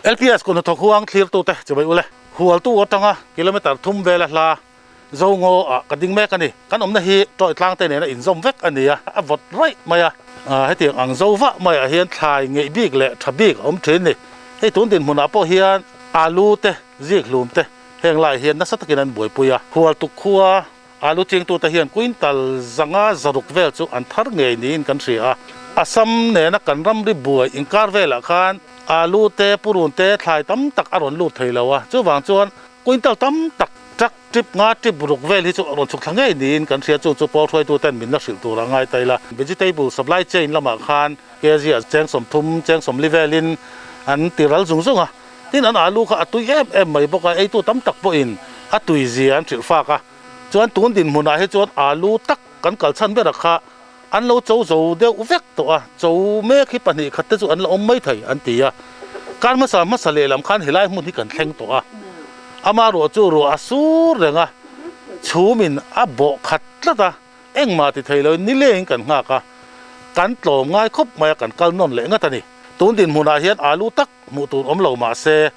LPS kut hnathawk huang thlirtute chibai ule. Hualtu atanga kilometre thum vela hla Zongaw ah ka ding mek a ni. Kan awmna hi tawih tlang te nena inzawm vek a ni a, a vawt raih mai a. Hetiang ang zo vah maiah hian thlai ngeih bik leh tha bik a awm thin ni. Hei tun dinhmunah pawh hian alu te, zik hlum te heng laiah hian nasa takin an buaipui a. Hualtuk khua alu chingtute hian quintal zanga zaruk vel chu an thar ngei niin kan hria a. Assam nena kan ramri buai inkar velah khan alu te, purun te thlai tam tak a rawn lut thei lo a. Chuvang chuan Quintal tam tak truck trip nga trip ruk vel hi chu a rawn chhuk thla ngei niin kan hria chu chu pawl hruaitu ten min la hrilh tur a ngai ta ila. Vegetable supply chain lamah khan kg ah cheng 30 cheng 40 velin an ti ral zung zung a, tin an alu kha a tui em em mai bawk a, eitu tam tak pawhin a tui zia an hrilh fak a, chuan tun dinhmunah hi chuan alu tak kan kal chhan berah kha an lo cho zo deuh vek tawh a, cho mek hi pahnih khat te chu an la awm mai thei an ti a. Kar hmasa hmasa lehlam khan helai hmun hi kan thleng tawh a, ama ruah chu ruah a sur reng a, chhumin a bawh khat tlat a, engmah ti thei loin nilengin kan nghak a, kan tlawm ngai khawp mai a kan kal nawn leh ngat a ni. Tun dinhmunah hian alu tak hmuh tur awm lo mah se,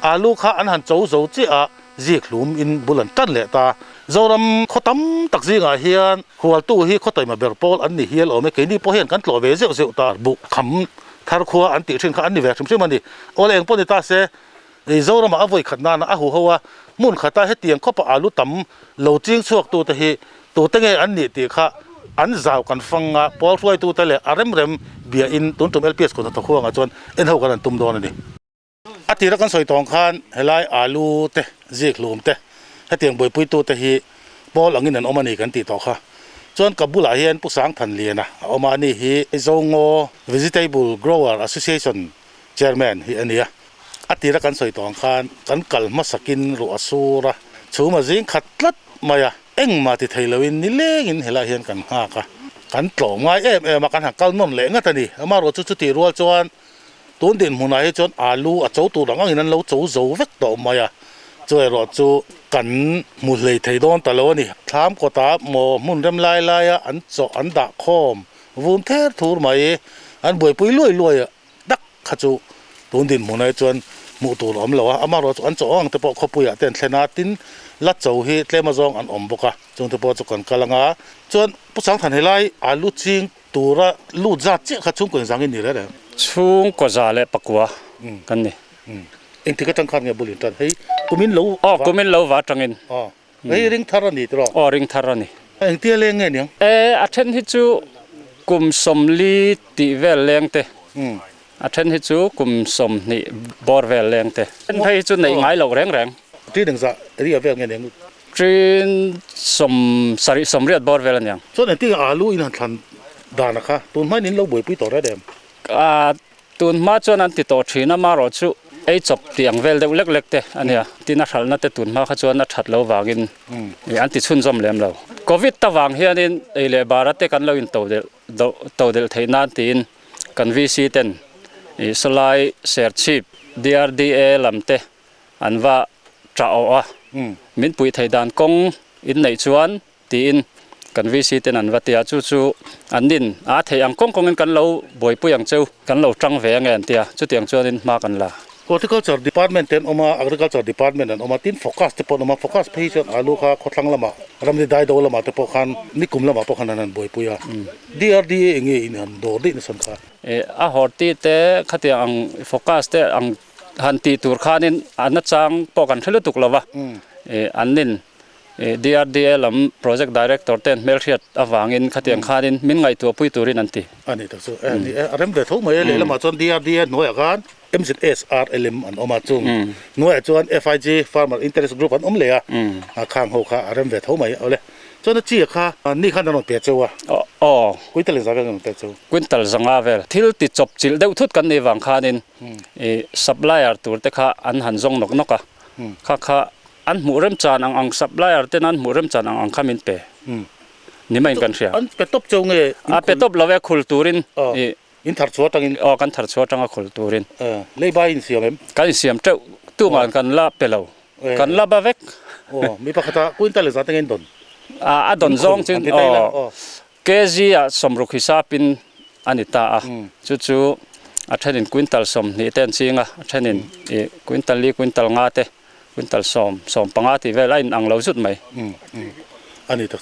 alu kha an han cho zo chiah a, zik hlum in bul an tan leh ta. Zoram khaw tam tak zingah hian Hualtu hi khaw taima ber pawl an ni hial awm e, keini pawh hian kan tlawh ve zeuh zeuh ta, buh kham thar khua an tih thin kha an ni ve hrim hrim a ni. Awle eng pawh ni ta se, Zoramah a vawi khat nana a huho a, hmun khata hetiang khawpa alu tam lo ching chhuak tute hi tute nge an nih tih kha an zau kan fang a, pawl hruaitute leh a rem rem bia in tun tum LPS kut hnathawk huangah chuan en ho kan han tum dawn a ni. A tira kan sawi tawng khan helai alu te, zik hlum te, hetiang buaipuitute hi pawl angin an awm a ni kan tih tawh kha. Chuan ka bulah hian Pu Sangthanliana a awm a, ani hi Zongaw Vegetable Grower Association Chairman hi a ni a. A tira kan sawi tawng khan kan kal hmasakin ruah a sur a, chhum a zing khat tlat mai a, engmah ti thei loin nilengin helai hian kan nghak a, kan tlawm ngai em em a, kan han kal nawn leh ngat a ni. Amaherawhchu chutih rual chuan Tun dinhmunah hi chuan alu a cho tur ang angin an lo cho zo vek tawh mai a, chu erawh chu kan hmu hlei thei dawn ta lo a ni. Thlam kawtah maw hmun rem lai laia an chawh an dah khawm vum ther thur mai, an buaipui luai luai tak kha chu tun dinhmunah hi chuan hmuh tur a awm lo a, amaherawh chu an chawh ang te pawh khawpuiah te an thlen a, tin la cho hi tlem azawng an awm bawk a, chungte pawh chu kan kal ang a, chuan Pu Sangthan helai alu ching Tura lut zat chiah kha chhungkaw inzang in ni reng reng. Chhungkaw za leh pakua kan ni. Engtik atang khan nge bul in tan hei kumin lo va. Aw kumin lo va atangin. Aw hei ring thar a ni tiraw. Aw ring thar a ni. Engtia leng nge niang? E a then hi chu kum 40 tih vel leng te. A then hi chu kum 20 bawr vel leng te. Then phei hi chu neih ngai loh reng reng. Ṭin engzah ria vel nge niang? Ṭin 70 80 bawr vel a niang. Chuan engtin nge alu in han thlan dan a kha? Tun hmain in lo buaipui tawh reng em? A, tun hma chuan an ti tawh ṭhin a, marawh chu ei chawp tih ang vel deuh lek lek te a nia. Tin a hralhna te tun hma kha chuan a ṭhat lo vangin an ti chhunzawm lem lo. Covid ta vang hianin ei leh bara te kan lo in to delh theih nan tiin Kan VC ten ih sawlai Serchhip DRDA lam te an va tah awh a, min puih theih dan kawng in neih chuan tiin kan VC ten an va ti a, chu chu an nin a theih ang kawng kawngin kan lo buaipui ang cheu, kan lo tang ve ange an ti a, chutiang chuanin hma kan la. Horticulture Department te an awm a, Agriculture Department an awm a, tin Focus te pawh an awm a, Focus phei hi chuan alu kha khawthlang lamah, ramri daido lamah te pawh khan nikum lamah pawh khan an han buaipui a, DRDA eng nge in han dawr daih nasa kha? A horti te khatiang ang Focus te ang han tih tur khanin a nachang pawh kan hre lutuk lo va, an nin DRDA lam Project Director ten hmelhriat avangin khatiang khanin min ngaihtuahpui turin an ti. A ni tak chu e, ni e, a rem ve tho mai e, lehlamah chuan DRDA hnuaiah khan MZSRLM an awm a, chung hnuaiah chuan FIG, Farmer Interest Group an awm leh a, a khang ho kha a rem ve tho mai awle. Chuan a chi a kha ni khan an rawn pe cheu a. Aw. Quintal engzah vel an rawn pe cheu? Quintal zanga vel. Thil ti chawp chilh deuh thut kan nih vang khanin supplier tur te kha an han zawng nawk nawk a, kha kha An hmuh remchan ang ang supplier ten an hmuh remchan ang ang kha min pe ni maiin kan hria. An pe tawp cheu nge? A pe tawp lo e, khul turin. In thar chhuah atangin? Aw, kan thar chhuah atanga khul turin. Leibai in siam em? Kan insiam teuh, tumah kan la pe lo, kan la ba vek. Aw, mi pakhata quintal engzah te nge in dawn? A dawn zawng chu aw, kg ah 60 hisapin a ni ta a, chu chu. A thenin quintal 20 te an ching a, a thenin ih quintal li quintal nga te quintal sawm sawm panga tih vel a in ang lo zut mai.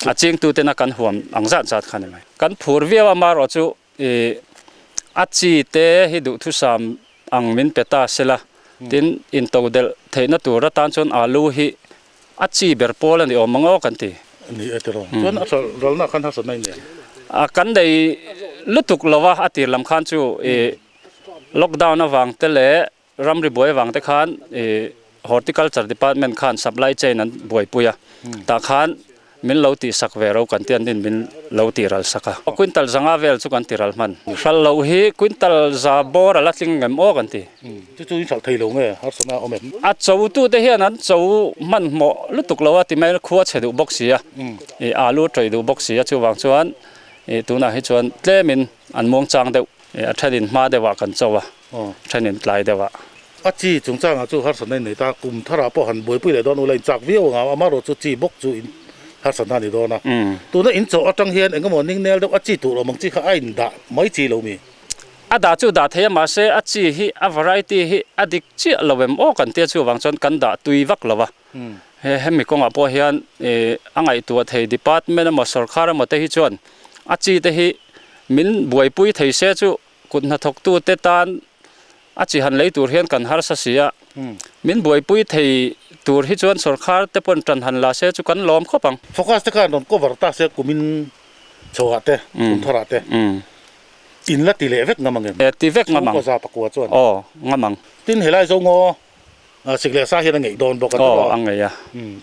A chingtu tena kan huam ang zat zat kha ni mai. Kan phur viau a amaherawhchu ih a chi te hi duhthusam ang min pe ta sela tin intodelh theihna tur atan chuan alu hi A chi ber pawl a ni awm ang aw kan ti. Ni e tiraw. Chuan a hralh ralna khan harsatna in nei. A kan nei lutuk lo a, a tir lam khan chu i lockdown avang te leh ramri buai avang te khan i horticulture department khan supply chain an buaipui a, tah khan min lo tih sak ve ro kan ti an in min lo tih ral sak a. Quintal zanga vel chu kan ti ral hman. Hralh loh hi quintal za bawr a la tling ngem aw kan ti. Chu chu in hralh thei lo nge harsatna a awm em? A chotute hian an cho hmanhmawh lutuk lo a ti mai khua chhe duh bawk si a, ih alu tawih duh bawk si a chuvang chuan ih tunah hi chuan tlemin an muang chang deuh, ih a thenin hma deuhah kan cho a, thenin tlai deuhah. A chi chungchangah chu harsatna in nei ta, kum tharah pawh han buaipui leh dawn ula in chak viau ang a, amaherawh chu chi bawk chu in harsatna a ni dawn a. Tuna in chawh atang hian engemaw ningnel deuh a chi tur awm ang chi kha a in dah mai chi lo mi? A dah chu dah thei a mahse a chi hi a variety hi a dik chiah lo em aw kan tia chuvang chuan kan dah tui vak lo a. He hemi kawngah pawh hian ih a ngaihtuah thei department emaw sorkar emaw te hi chuan a chi te hi min buaipui thei se chu kut hnathawktu te tan a chi han lei tur hian kan harsa si a. Min buaipui thei tur hi chuan sorkar te pawn tan han la se chu kan lawm khawp ang. Focus te khan rawn cover ta se kumin chhoah te kum tharah te. In la ti leh vek ngam ang em? E, ti vek ngam ang. Chhungkaw za pakua chuan. Aw, ngam ang. Tin helai zo ngaw sik leh sa hian a ngeih dawn bawk a tawh a. Aw, a ngeih a.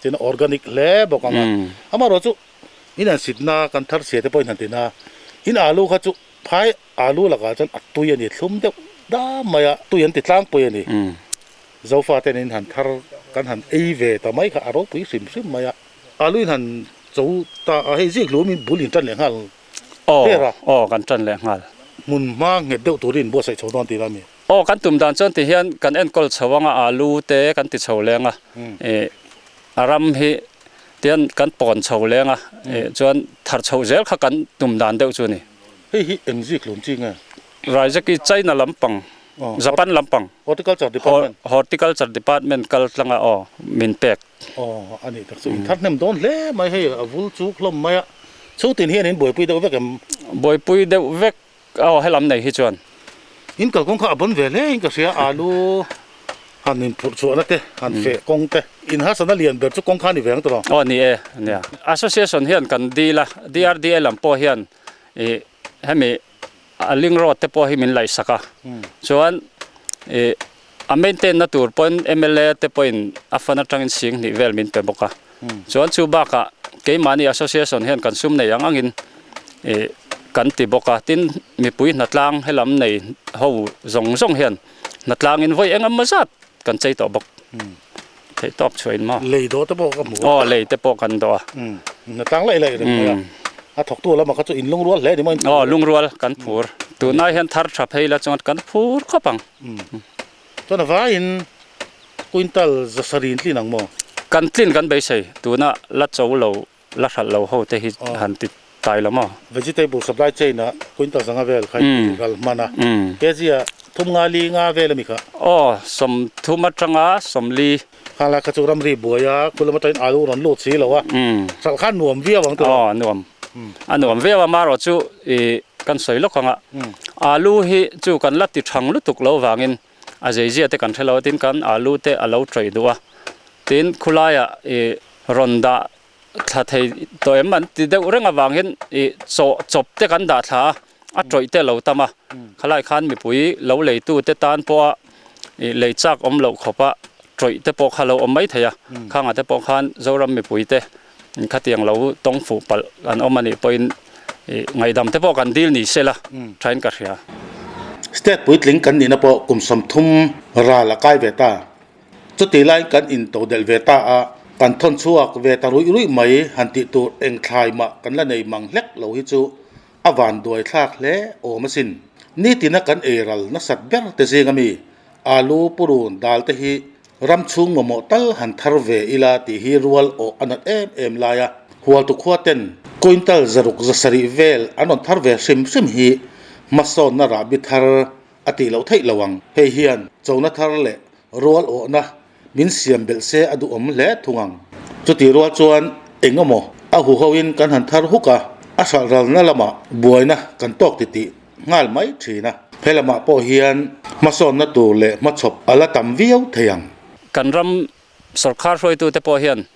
Tin organic hle bawk ang a. Amaherawh chu in an sitna kan thar chhia te pawhin han tin a, in alu kha chu phai alu lakah chuan a tui a ni, thlum deuh dam mai a, tui an ti tlangpui a ni. Zofa ten in han thar kan han ei ve ta mai kha a ropui hrim hrim mai a. Alu in han cho ta a, hei zik hlum in bul in tan leh nghal. Aw, aw kan tan leh nghal. Hmun hma nghet deuh turin buatsaih chho dawn tih la mi? Aw, kan tum dan chuan ti hian kan enkawl chho anga alu te kan ti chho leng a, ih a ram hi tian kan pawn chho leng a, ih chuan thar chhoh zel kha kan tum dan deuh chu a ni. Hei hi eng zik hlum chi nge? Raizaki China lampang, Japan lampang. Horticulture Department. Horticulture Department kal tlanga aw min pek. Aw a nih tak chu in thar hnem dawn hle mai hei a vul chuk hlawm mai a, chhutin hian in buaipui deuh vek em? Buaipui deuh vek aw helam nei hi chuan. In kalkawng kha a bawn ve hle in ka hria alu han in phurh chhuahna te han feh kawng te in harsatna lian ber chu kawng kha a ni ve ang tawh. Aw ni e nia association hian kan dil a DRDA lam pawh hian ih hemi A ling road te pawh hi min laihsak a, chuan ih a maintain na tur pawhin mla te pawhin a fund atangin sing hnih vel min pe bawk a, chuan chu bakah keimahni association hian kan sum nei ang angin ih kan ti bawk a, tin mipui hnatlang helam nei ho zawng zawng hian hnatlangin vawi eng emaw zat kan chei tawh bawk theih tawp chhuah in maw. Lei dawh te pawh ka hmu a. Aw lei te pawh kan dawh a. Hnatlang laih laih reng mai a. A thawktu lamah kha chu in lungrual hle ni maw in phur. Aw lungrual kan phur. Tunai hian thar tha phei la chuan kan phur khawp ang. Chuan a vaiin quintal zasarih in tlin ang maw? Kan tlin kan beisei. Tuna la cho lo La hralh lo ho te hi han ti tai lo maw? Vegetable supply chain ah quintal zanga vel kha in ral hman a, kg ah thum nga li nga vel ami kha? Aw, sawmthum atanga sawmli. Kha lai kha chu ramri buai a, khulam atangin alu rawn lut si lo a, hralh kha nuam viau ang tawh. Aw, nuam. A nuam viau a, marawh chu i kan sawi lawk ang a, alu hi chu kan la ti thang lutuk lo vangin a zeizia te kan hre lo a, tin kan alu te a lo tawih duh a, tin khulaiah i rawn dah thla thei tawh em an ti deuh reng avangin ih chaw chawp te kan dah thla a, a tawih te a lo tam a, khalai khan mipui lo leitu te tan pawha ih lei chak awm loh khawpa tawih te pawh kha lo awm mai thei a, khangah te pawh khan Zoram mipui te khatiang lo tawng fuh palh an awm anih pawhin ih ngaihdam te pawh kan dil ni sela thain ka hria. State puitling kan nihna pawh kum 30 ral a kai ve ta. Chutih laiin kan intodelh ve ta a, kan thawn chhuak ve ta ruih ruih mai han tih tur eng thlai mah kan la nei mang hlek lo hi chu a van duai thlak hle awm asin. Nitina kan ei ral nasat ber te zing ami alu purun dal te hi ram chhung mamawh tal han thar ve ila tih hi rual awh a nat em em lai a. Hualtu khua ten quintal zaruk zasarih vel an rawn thar ve hrim hrim hi hmasawnna rahbi thar. a tih loh theih lo ang. Hei hian chona thar leh rual awhna min siam belh se a duhawm hle thung ang. Chutih rual chuan eng emaw a huhoin kan han thar huk a, a hralh ralna lamah buaina kan tawk titih nghal mai thin a. He lamah pawh hian hmasawnna tur leh hmachhawp a la tam viau thei ang. Kan ram Sorkar hruaitute pawh hian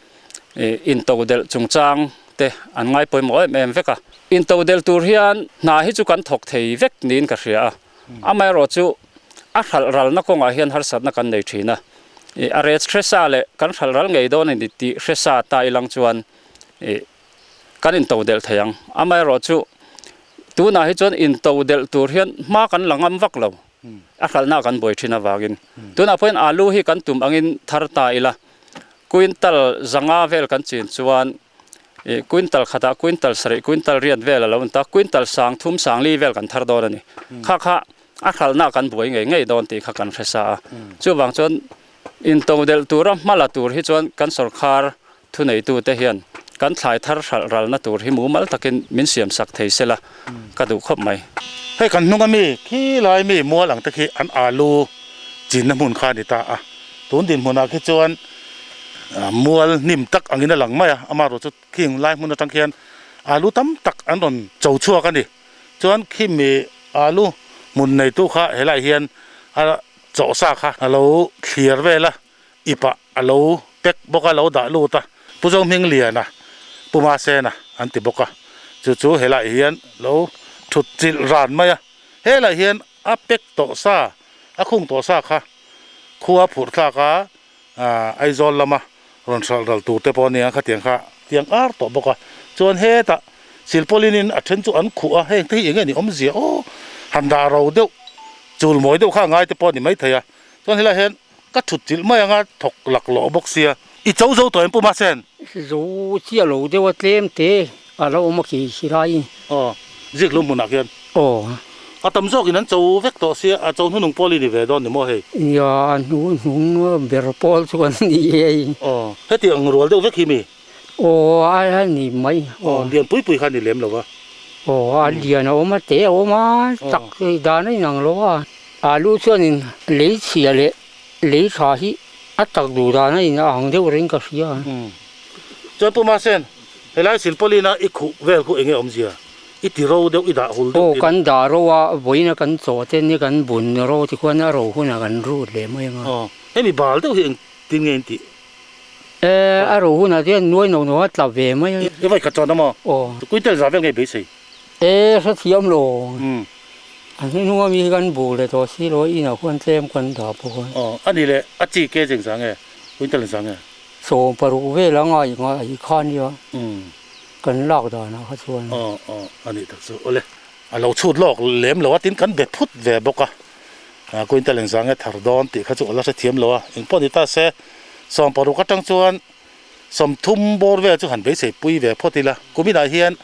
intodelh chungchang te an ngai pawimawh em em vek a. Intodelh tur hian hna hi chu kan thawk thei vek niin ka hria a. Amaherawh chu a hralh ralna kawngah hian harsatna kan nei thin a. A rech hresa leh kan hralh ral ngei dawn a ni tih hresa ta ilang chuan kan intodelh thei ang. Amaherawh chu tunah hi chuan intodelh tur hian hma kan la ngam vak lo. A hralhna kan buai thin avangin tunah pawhin alu hi kan tum angin thar ta ila, quintal zanga vel kan chin chuan ih quintal khatah quintal sarih quintal riat vel a lo ni ta, quintal sang thum sang li vel kan thar dawn a ni. Kha kha a hralhna kan buai ngei ngei dawn tih kha kan hre sa a. Chuvang chuan intodelh tura hma la tur hi chuan kan sawrkhar Thuneitute hian kan thlai thar hralh ralna tur hi mumal takin min siam sak thei sela ka duh khawp mai. Hei kan hnunga mi khi lai mi mual ang te khi an alu chinna hmun kha a ni ta a, tun dinhmunah khi chuan mual hnim tak angin a lang mai a, amaherawh chu khing lai hmun atang khian alu tam tak an rawn cho chhuak a ni. Chuan khi mi alu hmun neitu kha helaiah hian a chawhsa kha a lo thlir vel a. Ipah a lo pack bawk a, lo dah lut a, Pu Zohmingliana, Pu Masena an ti bawk a, chu chu helaiah hian lo thut chilh ran mai a, helaiah hian a pack tawh sa, a khung tawh sa kha khua phurh thlak a, Aizawl lama rawn hralh ral tur te pawh a nia khatiang kha tiang ar tawh bawk a, chuan hetah silpawlin in a then chu an khuh a, heng te hi eng nge ni awmzia aw, han dah ro deuh chul mawi deuh kha a ngai te pawh a ni maithei a, chuan helaiah hian Ka thut chilh mai anga thawk lak lawh bawk sia. I cho zo tawh em Pu Masen? Zo chiah lo deuh a tlem te a lo awm a khi khi lai. Aw, zik lum hmunah khian. Aw. A tam zawkin an cho vek tawh sia, a cho hnunung pawl i ni ve dawn ni maw hei? Nia, a hnu hnung ber pawl chu an ni hei. Aw, heti ang rual deuh vek hi mi? Aw, a ni mai. Aw, lian pui pui kha a ni lem lo va. Aw, a lian a awm a, te a awm a, tak dan a inang lo a. Alu chuanin lei chhia leh lei tha hi a tak duh dan a in a ang deuh reng ka hria. Chuan Pu Masen, helai silpawlina i khuh vel khu enge awmzia? I ti ro deuh, i dah hul deuh tin? Aw, kan dah ro a, vawiina kan chaw te nia kan bun ro ti khuan a ro hunah kan rut leh mai ang a. Aw, hemi bal deuh hi engtin nge in tih? E, a ro hunah chuan nuai no no a tla ve mai a. I vawi khat chuan a maw? Aw. Quintal za vel nge beisei? E, hrethiam lo. A hnung ami hi kan bu leh tawh si lo, inah khuan tlem kan dah bawk a. Aw, a ni le, a chi ke cheng zang e, quintal zang e. 60 vel a ngai ngai kha nia, kan lak danah kha chuan. Aw, aw, a nih tak chu, awle. A lo chhut lawk lem lo a, tin kan be phut ve bawk a, quintal engzang nge thar dawn tih kha chu a la hrethiam lo a, engpawh ni ta se, 60 atang chuan 30 bawr vel chu han beisei pui ve phawt ila, kuminah hian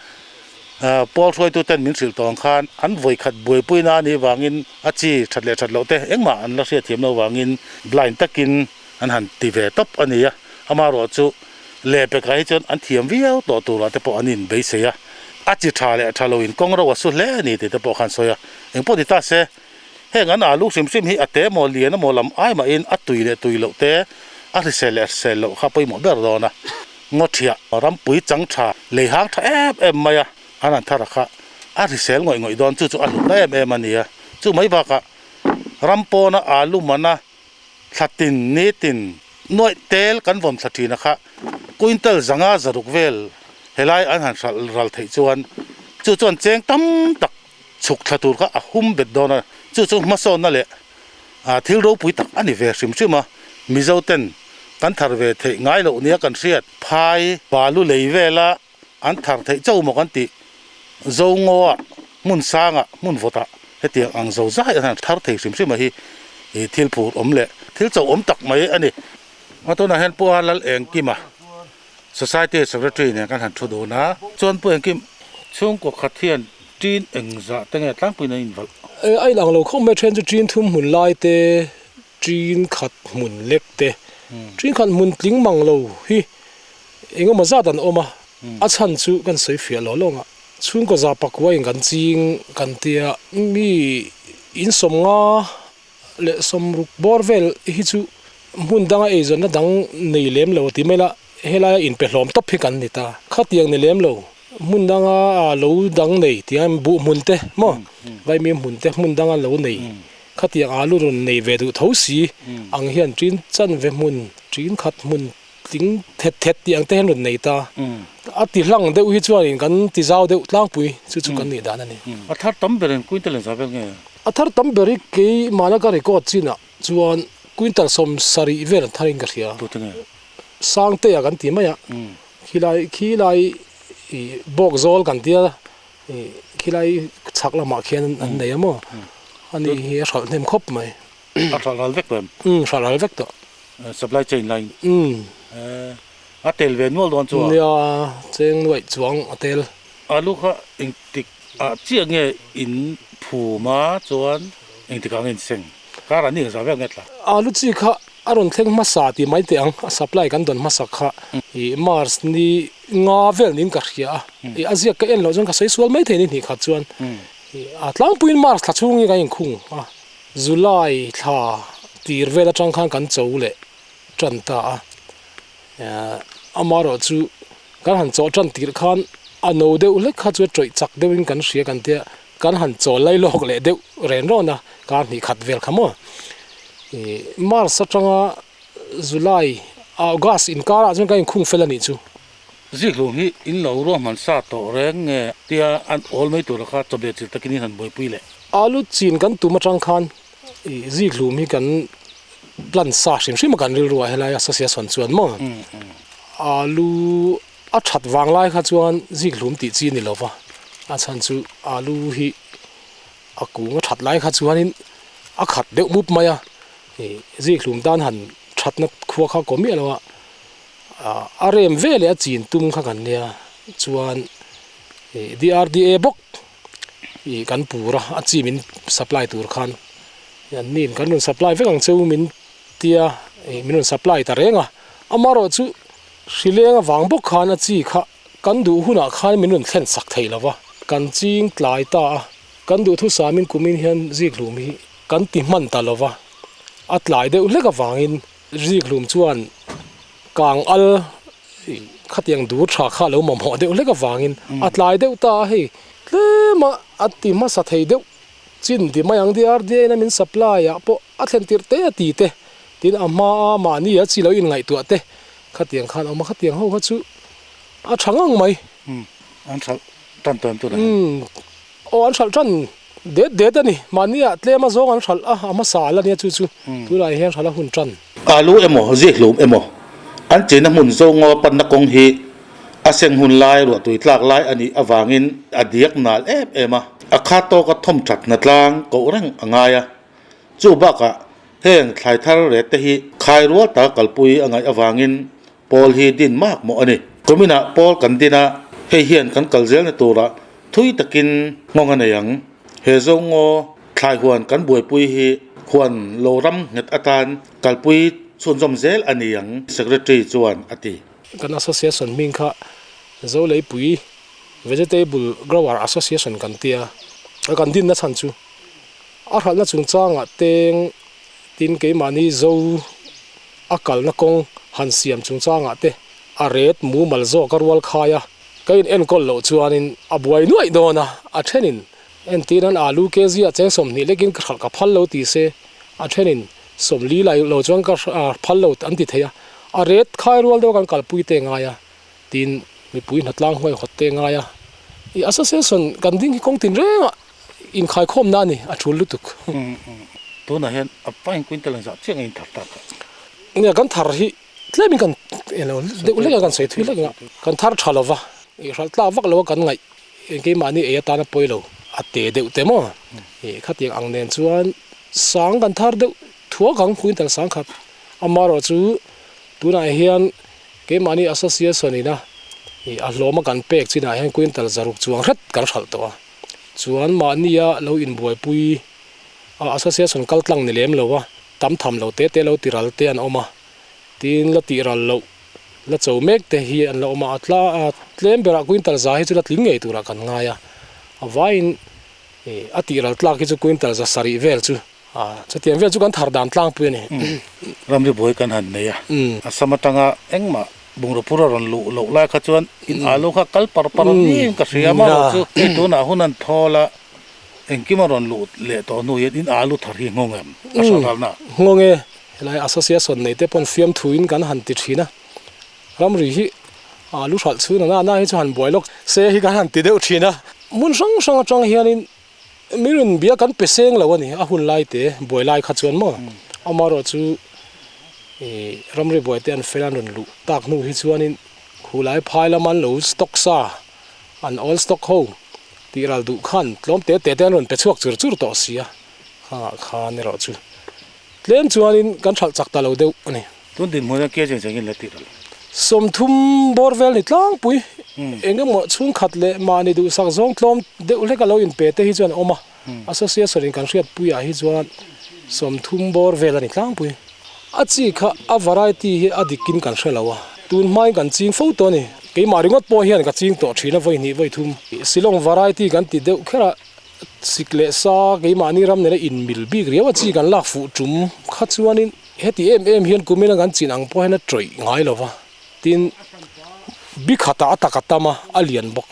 Pawl hruaituten min hrilh tawh ang khan an vawikhat buaipuina a nih vangin a chi that leh that loh te engmah an la hriatthiam loh vangin blind takin an han ti ve tawp a ni a, amaherawh chu lehpekah hi chuan an thiam viau tawh turah te pawh an inbeisei a, a chi tha leh tha loin kawng ro a su hle a ni tih te pawh khan sawi a, engpawh ni ta se Heng an alu hrim hrim hi a te maw lian emaw lam ai mahin a tui leh tui loh te a hrisel leh hrisel loh kha pawimawh ber dawn a. Ngaw thiah rampui chang tha lei hang tha em em mai a, an han thar a kha a hrisel ngawih ngawih dawn chu chu a hlutna em em a ni a. Chu mai bakah ram pawna alu mana thla tin ni tin nuaih tel kan vawm thla thin a kha quintal zanga zaruk vel helai an han hralh ral theih chuan chu chuan cheng tam tak chhuk thla tur kha a hum bet dawn a, chu chu hmasawnna leh thil ropui tak a ni ve hrim hrim a, Mizo ten kan thar ve theih ngai loh nia kan hriat, phai balu lei vela an thar theih cho maw kan tih, zo ngaw ah, hmun sang ah, hmun vawt ah hetiang ang zo zai an han thar thei hrim hrim a hi thil phur awm leh thil cho awm tak mai a ni. A tunah hian Pu A Lal Engkima Society Secretary nen kan han thu dun a, chuan Pu Engkim chhungkaw khat hian ṭin engzah te nge tlangpuiin an invalh? A inang lo khawp mai, ṭhen chu ṭin thum hmun lai te, ṭin khat hmun lek te, ṭin khat hmun tling mang lo hi engemaw zat an awm a, a chhan chu kan sawi fiah lo lawng a, chhungkaw za pakua in kan ching kan tia mi. In 50 leh 60 bawr vel hi chu hmun danga eizawnna dang nei lem lo ti mai la, helaia inpe hlawm tawp hi kan ni ta. Khatiang ni lem lo, hmun danga lo dang nei tih ang buh hmun te maw, vaimim hmun te hmun danga lo nei khatiang alu rawn nei ve duh tho si ang hian ṭin chanve hmun, ṭin khat hmun tling thet thet tih ang te hian rawn nei ta. A ti hlang deuh hi chuanin kan ti zau deuh tlangpui chu chu kan nih dan a ni. A thar tam berin quintal in za vel nge? A thar tam ber hi keimahna ka record chinah chuan quintal 70 vel an tharin ka hria. Tute nge? Sangtea kan ti mai a, khilai khilai ih bawkzawl kan tia ih khilai chhak lamah khian an nei a maw? Ani hi a hralh hnem khawp mai. A hralh ral vek tawh em? Umm hralh ral vek tawh. Supply chain line. Umm. A tel ve nual dawn chu a? Nia, cheng nuaih chuang a tel. Alu kha engtik ah chiah nge in phum a chuan engtik ah nge in seng? Kar ah ni engzah vel nge tla? Alu chi kha a rawn thleng hmasa tih mai teh ang, a supply kan dawn hmasa kha ih March ni nga vel niin ka hria a, ih a ziak ka en loh chuan ka sawi sual mai thei ni hnih khat chuan ih a tlangpuiin March thla chhung hi kan inkhung a. July thla tir vel atang khan kan cho leh tan ta a, amaherawh chu kan han chawh tan tirh khan a no deuh hlek kha chu a tawih chak deuhin kan hria kan tia, kan han chawl lai lawk leh deuh ren rawn a, kar hnih khat vel kha maw. Ih March atanga July, August inkarah chuan kan inkhung fel a nih chu. Zikhlum hi in lo ruahman sa tawh reng nge tia an awl mai tura kha chawbe chil takin in han buaipui leh. Alu chin kan tum atang khan ih zikhlum hi kan plan sa hrim hrim a kan rilru ah helai association chuan maw alu a that vang lai kha chuan zikhlum tih chi ni lova a chhan chu alu hi a kung a that lai kha chuanin a khat deuh mup mai a ih zikhlum tan han thatna khua kha kaw miah lo a. A rem ve leh a chin tum kha kan nia chuan ih DRDA bawk ih kan pur a a chi min supply tur khan an nin kan rawn supply vek ang cheu min tia ih min rawn supply ta reng a amaherawh chu hrileng avang bawk khan a chi kha kan duh hunah khan min rawn thlen sak thei lo va kan ching tlai ta a kan duhthusam in kumin hian zikhlum hi kan ti hman ta lo va a tlai deuh hlek avangin. Zikhlum chuan kang al khatiang dur tha kha a lo mamawh deuh hlek avangin a tlai deuh ta a hei tlem a a ti hmasa thei deuh chin ti mai ang DRDA in a min supply ah pawh a thlen tirh te a ti te tin a hma a mahni a chi lo inngaihtuah te khatiang khan a awm a khatiang ho kha chu a tha ngang mai. An hralh tan tawn tur a ni. Aw an hralh tan det det a ni. Mahniah tlem a zawng an hralh a, a hmasa a la nia chu chu tunah hian hralh a hun tan. Alu emaw, zikhlum emaw an chenna hmun Zongaw panna kawng hi a seng hun lai ruahtui tlak lai a nih avangin a diak nal em em a, a kha tawka thawm that hna tlang koh reng a ngai a. Chu bakah heng thlai thar ret te hi khai rual taka kalpui a ngaih avangin Pawl hi din mak mawh a ni. Kuminah pawl kan din a, hei hian kan kal zelna turah thui takin nghawng a nei ang. He Zongaw thlai huan kan buaipui hi huan lo ram nghet atan kalpui chhunzawm zel a ni ang, Secretary chuan a ti. Kan association hming kha Zoleipui Vegetable Grower Association kan tia, kan dinna chhan chu a hralhna chungchangah teng tin keimahni Zo a kalna kawng han siam chungchangah te a ret mumal zawk a rual khai a, ka in enkawl loh chuanin a buai nuaih dawn a, a thenin entir nan alu kg ah cheng 20 lekin ka hralh ka phal lo ti se, a thenin 40 lai lo chuan ka phal lo an ti thei a, a ret khai rual deuh a kan kalpui te ngai a, tin mipui hnatlang huai hawt te ngai a, i association kan ding hi kawng tin reng a inkhaikhawmna a ni, a tul lutuk. Tunah hian a pain quintal ang zah chiah nge in thar tak a? Nia kan thar hi tlemin kan elo deuh hlek a kan sawi thui hlek a, kan thar tha lova i hralh tlak vak lo a kan ngaih keimahni ei atana pawi lo a te deuh te maw i khatiang ang nen chuan sang kan thar deuh thuak ang quintal sang khat amaherawh chu tunah hian Keimahni Association ina ih a hlawma kan pek chinah hian quintal 600 chuang hret kan hralh tawh a, chuan mahnia lo inbuaipui a Association kal tlang ni lem lo a, tam tham lo te te lo ti ral te an awm a, tin la tih ral loh la cho mek te hi an la awm a, a tla a tlem berah quintal 100 hi chu la tling ngei turah kan ngai a, a vaiin. A tih ral tlak hi chu quintal 700 vel chu chutiang vel chu kan thar dan tlangpui a ni. Ramri buai kan han nei a, Assam atanga engmah bungraw phur a rawn luh loh lai kha chuan in alu kha kal par par niin ka hria amaherawh chu hei tunah hun an thawl a, engkim a rawn luh leh tawh hnu hian in alu thar hi nghawng em? A hrilh ralna. Nghawng e, helai association nei te pawn fiamthuin kan han ti thin a, Ramri hi alu hralh chhun a nana hi chu han buai lawk se hi kan han ti deuh thin a. Hmun hrang hrang atang hianin mi rawn bia kan pe seng lo a ni, a hun lai te buai lai kha chuan maw amaherawh chu ih ramri buai te an fel an rawn luh tak hnu hi chuanin khulai phai lama an lo stock sa an old stock ho tih ral duh khan tlawm te te te an rawn pe chhuak chur chur tawh si a, khangah khan erawh chu tlem chuanin kan hralh chak ta lo deuh a ni. Tun dinhmun a kia cheng chengin la tih ral. 30 bawr vel ni tlangpui eng emaw chhungkhat leh mahni duhsak zawng tlawm deuh hlek a lo inpe te hi chuan a awm a, association in kan hriatpuiah hi chuan 30 bawr vel a ni tlangpui. A chi kha a variety hi a dikin kan hre lo a, tun hmain kan ching fo tawh a ni. Keimah ringawt pawh hian ka ching tawh thin a vawi hnih vawi thum. Shillong variety kan ti deuh kher a, sik leh sa keimahni ram nena inmil bik riau a chi kan lak fuh tum kha chuanin, Heti em em hian kumina kan chin ang pawh hian a tawih ngai lo va, tin bi khatah a tak a tam a, a lian bawk.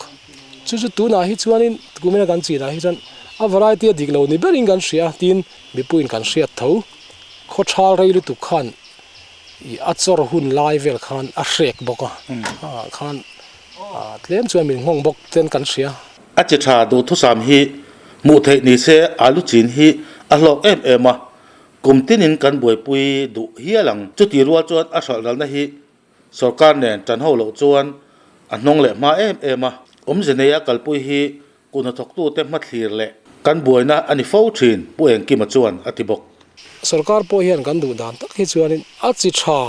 Chu chu tunah hi chuanin kumina kan chinah hi chuan a variety a dik lo ni berin kan hria a, tin mipuiin kan hriat tho. Khawthal rei lutuk khan ih a chawr hun lai vel khan a hrek bawk a, ah khan tlem chuan min nghawng bawk ten kan hria. A chi tha duhthusam hi hmuh theih ni se alu chin hi a hlawk em em a, Kum tinin kan buaipui duh hial ang. Chuti rual chuan a hralhralna hi sorkar nen tan ho loh chuan a hnawng leh hma em em a. Awmze neia kalpui hi kut hnathawktute hmathlir leh kan buaina a ni fo thin, Pu Engkima chuan a ti bawk. Sorkar pawh hian kan duh dan tak hi chuanin a chi tha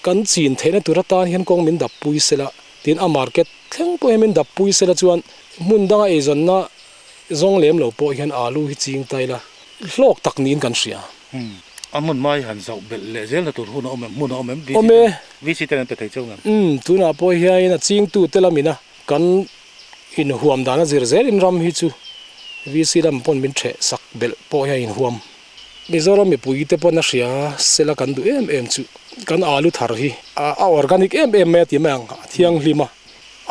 kan chin theihna tur atan hian kawng min dappui sela, tin a market thleng pawh hian min dappui sela chuan hmun danga eizawnna Zawng lem lo pawh hian alu hi ching ta ila hlawk tak niin kan hria. A hmun mai han zauh belh leh zelna tur hun a awm em? Hmun a awm em? Awm e. VC ten an pe thei cheu ngem? Umm, tunah pawh hianin a chingtute lamina kan inhuam dan a zir zelin ram hi chu VC lam pawn min theh sak belh pawh hian inhuam. Mizoram mipuite pawn a hria sela kan duh em em chu kan alu thar hi a organic em em mai a ti mai ang, a thianghlim a.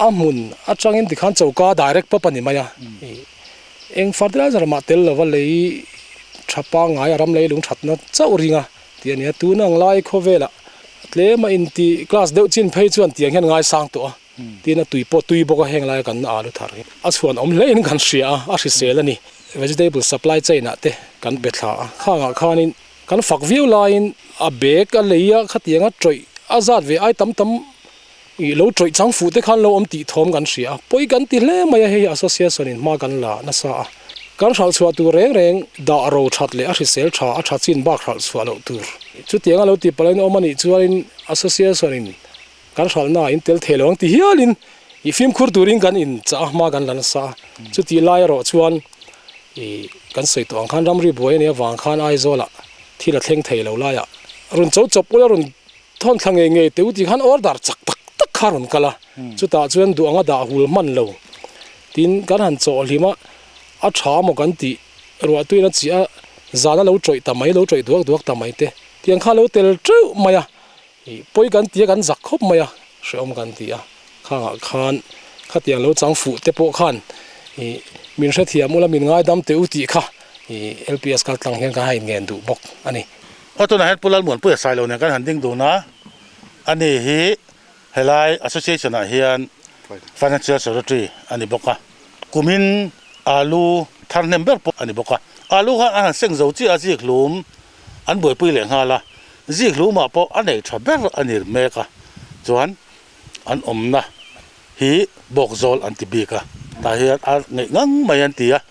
A hmun atangin tikhan choka direct pawp a ni mai a, eng fertilizer mah tel lova lei tha pangngai a ram lei lung thatna chauh ring a tih a ni a, tun ang lai khawvelah tlem a inti class deuh chin phei chuan tiang hian ngaisang tawh a, tin a tui pawh tui bawk a heng laia kan alu thar hi a chhuan awm hlein kan hria a, a hrisel a ni. Vegetable supply chain ah te kan pe thla a, khangah khanin kan fak viau laiin a bag a lei a khatiang a tawih a zat ve ai tam tam Ih lo tawih chang fuh te khan lo awm tih thawm kan hria a, pawi kan ti hle mai a, hei association in hma kan la nasa a, kan hralh chhuah tur reng reng dah ro that leh a hrisel tha a tha chin bak hralh chhuah loh tur. Chutiang a lo ti palh in awm a nih chuanin association in kan hralhna ah in tel thei lo ang ti hialin ih fimkhur turin kan in chah a, hma kan la nasa a, chutih lai erawh chuan ih kan sawi tawh ang khan ramri buai a nih avang khan Aizawl ah thil a thleng thei lo laiah rawn cho chawp ula rawn Thawn thla ngei ngei teu tih khan order chak tak tak kha a rawn kal a, chutah chuan duh anga dah hul hman lo tin kan han chawh hlim a, a tha maw kan tih ruahtuin a chih a, zan a lo tawih ta mai, lo tawih duak duak ta mai te tiang kha a lo tel teuh mai a, ih pawi kan ti a kan zak khawp mai a, hrehawm kan ti a, khangah khan khatiang lo chang fuh te pawh khan ih min hrethiam ula min ngaidam teh u tih kha ih LPS kal tlang hian kan ha inngen duh bawk a ni. Aw tunah hian Pu Lalmuanpuia Sailo nen kan han ding dun a, ani hi helai association ah hian Financial Secretary a ni bawk a, kumin alu thar hnem ber pawh a ni bawk a, alu khan an han seng zo chiah a zik hlum an buaipui leh nghal a, zik hlumah pawh a nei tha ber a ni mek a, chuan an awmna hi bawkzawl an ti bik a, tah hian a ngeih ngang mai an ti a,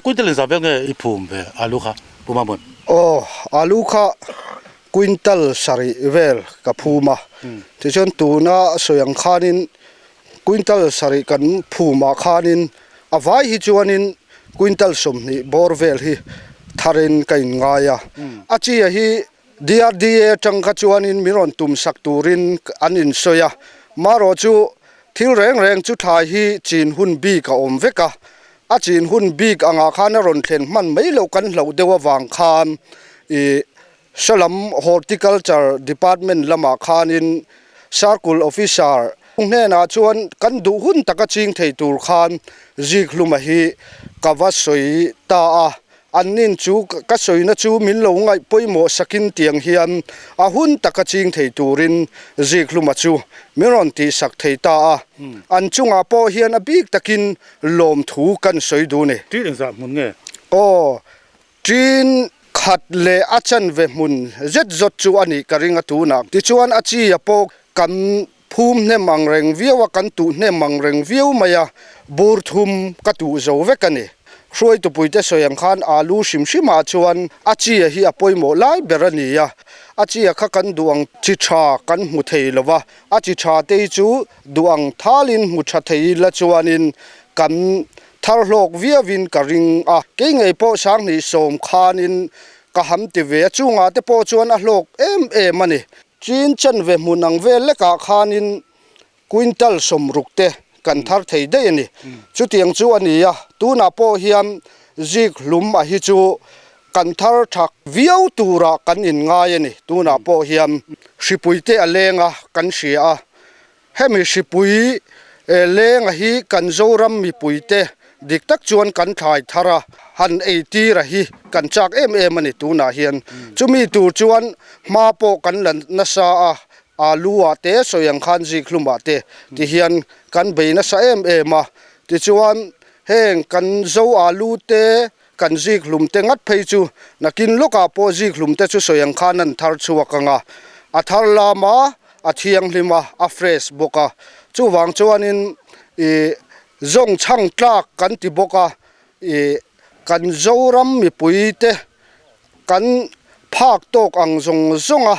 Quintal in zah vel nge i phum ve alu kha Pu Mamon? Aw, alu kha quintal sarih vel ka phum a, tichuan tuna sawi ang khanin quintal sarih kan phumah khanin a vai hi chuanin quintal 20 bawr vel hi tharin ka inngai a, a chi a hi DRDA atang kha chuanin min rawn tum sak turin an insawi a, marawh chu thil reng reng chu thlai hi chin hun bik a awm vek a. A chin hun bik angah khan a rawn thlen hman mai loh kan hlauh deuh avang khan ih Salam Horticulture Department lamah khanin Circle Officer hnenah chuan kan duh hun taka ching thei tur khan Zikhluma hi ka va sawi ta a. An nin chu ka sawina chu min lo ngaih pawimawh sakin tiang hian a hun taka ching thei turin Zikhluma chu min rawn tihsak thei ta a. An chungah pawh hian a bik takin lawmthu kan sawi duh ni. Ṭin engzah hmun nge? Aw, ṭin khat leh a chanve hmun zet zawt chu a nih ka ring a tunah. Tichuan a chi a pawh kan phum hnem ang reng viau a, kan tuh hnem ang reng viau mai a, bur thum ka tuh zo vek a ni. Hruaitupuite sawi ang khan alu hrim hrimah chuan a chia hi a pawimawh lai ber a ni a, a chia kha kan duh ang chi tha kan hmu thei lo va, a chi tha te hi chu duh ang thalin hmu tha thei ila chuanin kan thar hlawk viauin ka ring a. Kei ngei pawh Sanghnih sawm khanin ka ham ti ve a, chungah te pawh chuan a hlawk em em a ni. Chin chanve hmun ang vel lekah khanin quintal 60 te kan thar thei daih a ni. Chutiang chu a ni a, tunah pawh hian zik hlum a hi chu kan thar thak viau turah kan inngai a ni. Tunah pawh hian hripui te a leng a, kan hria a. Hemi hripui lenga hi kan Zoram mipuite dik tak chuan kan thlai thar a, han ei tir a hi kan chak em em a ni tunah hian. Chumi tur chuan hma pawh kan la nasa a, alu ah te sawi ang khan zikhlum ah te ti hian kan bei nasa em em a. Tichuan heng kan Zo alu te kan zikhlum te ngat phei chu nakin lawkah pawh zikhlum te chu sawi ang khan an thar chhuak ang a, a thar lam a, a thianghlim a, a fresh bawk a. Chuvang chuanin ih zawng chhang tlak kan ti bawk a, ih kan Zoram mipui te kan phak tawk ang zawng zawng a,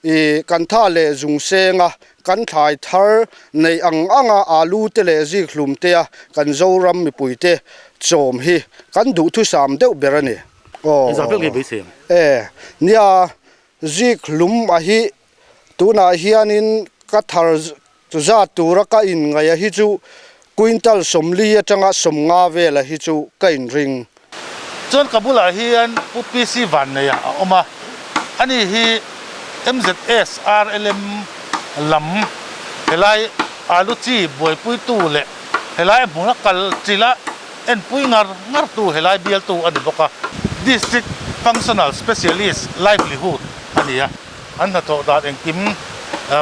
ih kan tha leh zung seng a, kan thlai thar neih ang ang a alu te leh zikhlum te a kan Zoram mipui te chawm hi kan duhthusam deuh ber a ni. Aw. Engzah vel nge beisei ang? E, nia, zikhlum a hi Tunah hianin ka thar zat tura ka inngaih a hi chu quintal 40 atanga 50 vela hi chu ka inring. Chuan ka bulah hian Pu PC Vanneia a awm a, ani hi MZS RLM lam helai alu chi buaipuitu leh helai hmuna kal chila enpui ngar ngartu helai bialtu a ni bawk a, District Functional Specialist Livelihood a ni a. An hnathawh dan engkim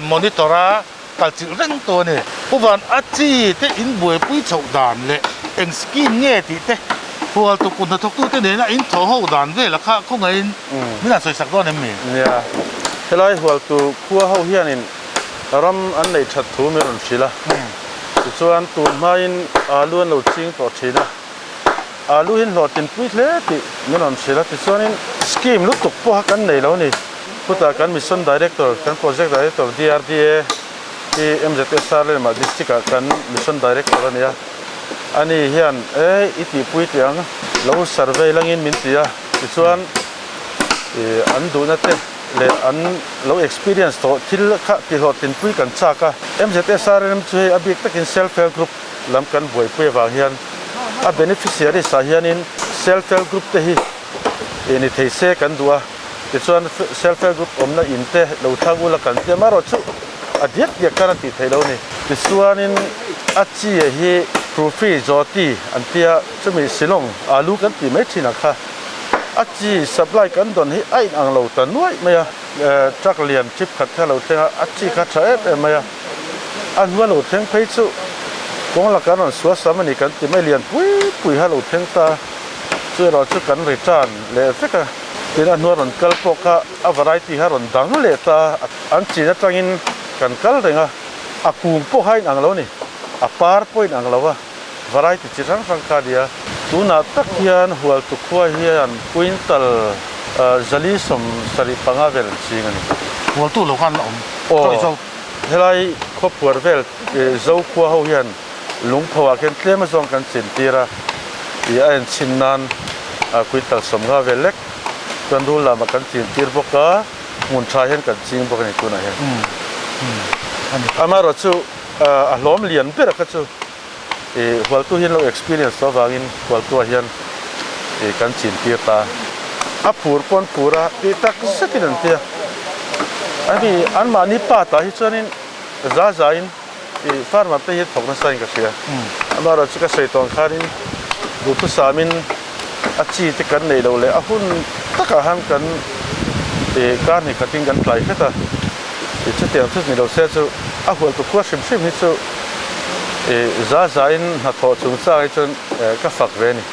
monitor a kal chilh reng tawh a ni. Pu Van a chi te in buaipui chhoh dan leh eng scheme nge tih te hualtu kut hnathawktute nena in thawh ho dan vel a kha khawngaihin min han sawisak dawn em mi? Nia, helai hualtu khua ho hianin ram an neih that thu min rawn hrilh a, tichuan tun hmain alu an lo ching tawh thin a. Alu hi hlawhtlinpui hle tih min rawn hrilh a, tichuanin scheme lutuk pawha kan nei lo a ni. Chutah kan Mission Director, kan Project Director DRDA hi MZSR lamah District ah kan Mission Director a ni a, ani hian e i tihpui tih ang lo survey langin min ti a, tichuan ih an duhna te leh an lo experience tawh thil kha tihlawhtlinpui kan chak a. MZSR lam chu hei a bik takin Self Help Group lam kan buaipui avang hian a beneficiaries ah hianin self help group te hi ih ni thei se kan duh a, tichuan self help group awmna in te lo thlang ula kan tia amaherawh chu a diak diak khan a tih theih lo a ni. Tichuanin a chi ah hi Prufi Jyoti an tia chumi Shillong alu kan tih mai thin ang kha a chi supply kan dawn hi a inang lo ta nuaih mai a, truck lian trip khat kha a lo thleng a, a chi kha tha em em mai a. A hnu a lo thleng phei chu kawng laka an rawn sual sam a ni kan ti mai lian pui pui kha a lo thleng ta chu erawh chu kan return leh vek a tin a hnu a rawn kal pawh kha a variety kha a rawn dang leh ta an chin atangin kan kal reng a a kung pawh kha a inang lo a ni a par pawh a inang lo a variety chi hrang hrang kha a ni a tunah tak hian Hualtu khua hian quintal 475 vel an ching a ni. Hualtu lo khan a awm chawi zo. Helai khawphuar vel Zo khua ho hian lungpho ah khian tlem azawng kan chin tir a, ih a enchhin nan quintal 50 vel lek chuan rul lamah kan chin tir bawk a, hmun tha hian kan ching bawk a ni tunah hian. Amaherawhchu a hlawm lian ber kha chu. Hualtu hian lo experience tawh avangin Hualtua hian kan chin tir ta. A phur pawn phur a tih tak zetin an ti a. Ani anmahni pa tah hi chuanin za zain farmer te hi thawk nasa in ka hria. Amaherawhchu ka sawi tawh ang khanin duhthusamin a chi te kan neih loh leh a hun takah han kan kar hnih khatin kan tlai hret a. Chutiang chu ni lo se chu a hualtu khua hrim hrim hi chu za zain hnathawh chungchang hi chuan ka fak ve a ni.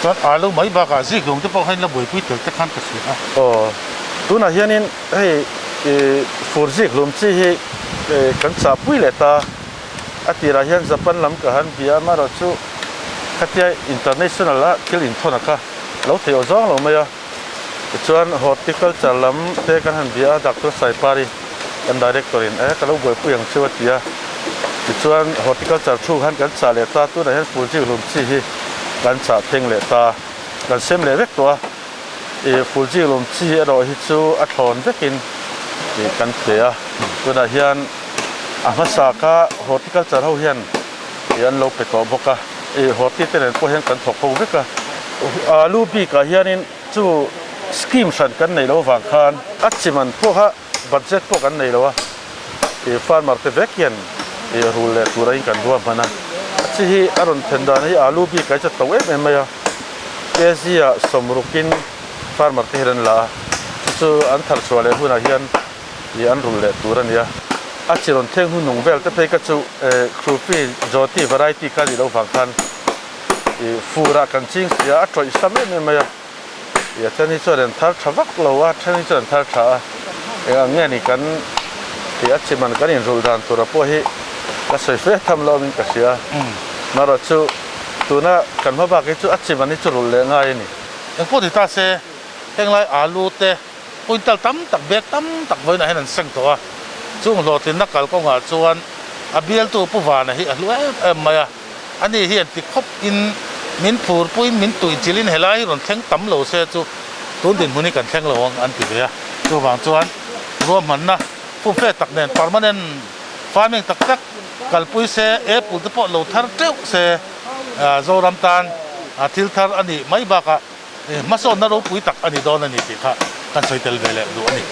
Chuan alu mai bakah zikhlum te pawh kha in la buaipui tel te khan ka hria a. Aw, tunah hianin hei fur zikhlum chi hi kan chahpui leh ta. A tirah hian Japan lam ka han bia a, amaherawhchu khatia international a thil inthawn a kha lo theih aw zawng lo mai a. Tichuan horticulture lam te kan han bia a, Doctor Saipari kan director in e ka lo buaipui ang cheu a ti a. Tichuan horticulture thu khan kan chah leh ta, tunah hian Fulji hlum chi hi kan chah thleng leh ta, kan sem leh vek tawh a. Ih Fulji hlum chi erawh hi chu a thlawn vekin ih kan pe a, tunah hian a hmasa kha horticulture ho hian ih an lo pe tawh bawk a. Ih horti te nen pawh hian kan thawk ho vek a. Alu bikah hianin chu scheme hran kan neih loh avang khan a chi man pawh kha budget pawh kan nei lo a, ih farmer te vek hian ih rul leh tur aiin kan ruah hman a. A chi hi a rawn then dan hi alu bikah hi chu a to em em mai a, kg ah sawmrukin farmer te hian an la a, chu chu an thar chhuah leh hunah hian ih an rul leh tur a ni a. A chi rawn thleng hnuhnung vel te phei kha chu Krupi Jyoti variety kha a nih loh vang khan ih fur ah kan ching si a, a tawih sam em em mai a, ih a then hi chuan an thar tha vak lo a, then hi chuan an thar tha a, eng ang nge ni kan ih a chi man kan inrulh dan tura pawh hi ka sawi fe tham lo awmin ka hria, marawh chu tuna kan hma bak hi chu a chi man hi chu rulh leh ngai a ni. Engpawh ni ta se, henglai alu te Quintal tam tak, bag tam tak vawiinah hian an seng tawh a, chung hlawhtlinna kalkawngah chuan a bialtu Pu Vana hi a hlu em em mai a, ani hian ti khawp in min phurpuiin min tuichilhin helai hi rawn thleng tam lo se chu tun dinhmun hi kan thleng lo ang an ti ve a, chuvang chuan ruahmanna fumfe tak nen permanent farming tak tak kalpui se, apple te pawh lo thar teuh se Zoram tan thil thar a nih mai bakah Hmasawnna ropui tak a ni dawn a ni tih kha kan sawi tel ve leh duh a ni.